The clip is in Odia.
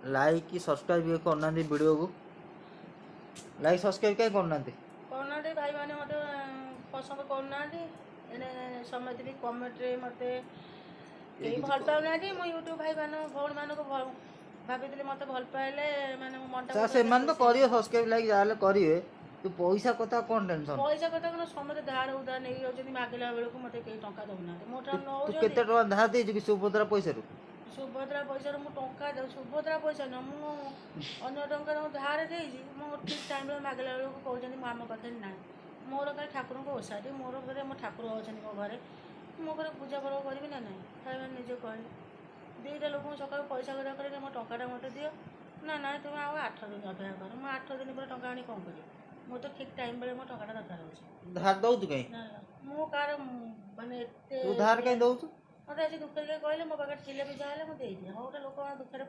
ଲାଇକ୍ କି ସବସ୍କ୍ରାଇବ୍ ବି କରୁନାହାନ୍ତି ଭିଡ଼ିଓକୁ। ଲାଇକ୍ ସବସ୍କ୍ରାଇବ୍ କାହିଁ କରୁନାହାନ୍ତି? କରୁନାହାନ୍ତି ଭାଇମାନେ, ମୋତେ ପସନ୍ଦ କରୁନାହାନ୍ତି। ଏଣେ ସମସ୍ତେ ବି କମେଣ୍ଟରେ ମୋତେ କେହି କିଛି ଭଲ ପାଉନାହାନ୍ତି। ମୁଁ ୟୁଟ୍ୟୁବ୍ ଭାଇମାନ ଭଉଣୀମାନଙ୍କୁ ଭାବିଥିଲି, ମୋତେ ଭଲ ପାଇଲେ ମାନେ ମୋ ମନଟା ସାର୍, ସେମାନେ ତ କରିବେ ସବସ୍କ୍ରାଇବ୍, ଲାଇକ୍ ଯାହାହେଲେ କରିବେ। ତୁ ପଇସା କଥା କ'ଣ ଟେନସନ୍? ପଇସା କଥା କ'ଣ, ସମସ୍ତେ ଧାର ଉଧାର ନେଇ ଯାଉଛନ୍ତି। ମାଗିଲା ବେଳକୁ ମୋତେ କେହି ଟଙ୍କା ଦେଉନାହାନ୍ତି ମୋ ଠାରୁ ତୁ ନେଉଛନ୍ତି। କେତେ ଟଙ୍କା ଧାର ଦେଇଛୁ କି ସୁଭଦ୍ରା ପଇସାରୁ? ସୁଭଦ୍ରା ପଇସାରୁ ମୁଁ ଟଙ୍କା ଦେଉ, ସୁଭଦ୍ରା ପଇସା ନୁହଁ, ମୁଁ ଅନ୍ୟ ଟଙ୍କାରେ ମୁଁ ଧାର ଦେଇଛି। ମୁଁ ଠିକ୍ ଟାଇମ୍ରେ ମାଗିଲା ବେଳକୁ କହୁଛନ୍ତି ମୁଁ ଆମ ପାଖରେ ନାହିଁ। ମୋର ଖାଲି ଠାକୁରଙ୍କ ଓଷାଟି, ମୋର ଘରେ ମୋ ଠାକୁର ଅଛନ୍ତି, ମୋ ଘରେ ମୋ ଘରେ ପୂଜା ପର୍ବ କରିବି ନା ନାହିଁ? ଭାଇମାନେ ନିଜେ କହିଲେ। ଦୁଇଟା ଲୋକଙ୍କୁ ସକାଳୁ ପଇସା କଥା କରିକି, ମୋ ଟଙ୍କାଟା ମୋତେ ଦିଅ। ନା ନାଇଁ, ତୁମେ ଆଉ 8 ଦିନ ଅପେକ୍ଷା କର। ମୁଁ 8 ଦିନ ପରେ ଟଙ୍କା ଆଣି କ'ଣ କରିବି? ମୁଁ ତ ଠିକ୍ ଟାଇମ୍ ବେଳେ ମୋ ଟଙ୍କାଟା ଦରକାର ହେଉଛି। ଧାର ଦଉଛୁ କାହିଁ? ନା ନା, ମୁଁ କାହାର ମାନେ ଏତେ ତୁ ଧାର କାହିଁ ଦଉଛୁ? ମୋତେ ଆଜି ଦୁଃଖରେ କହିଲେ, ମୋ ପାଖରେ ଥିଲେ ବି ଯାହା ହେଲେ ମୁଁ ଦେଇଦିଏ। ହଉ, ଗୋଟେ ଲୋକଙ୍କ ଦୁଃଖରେ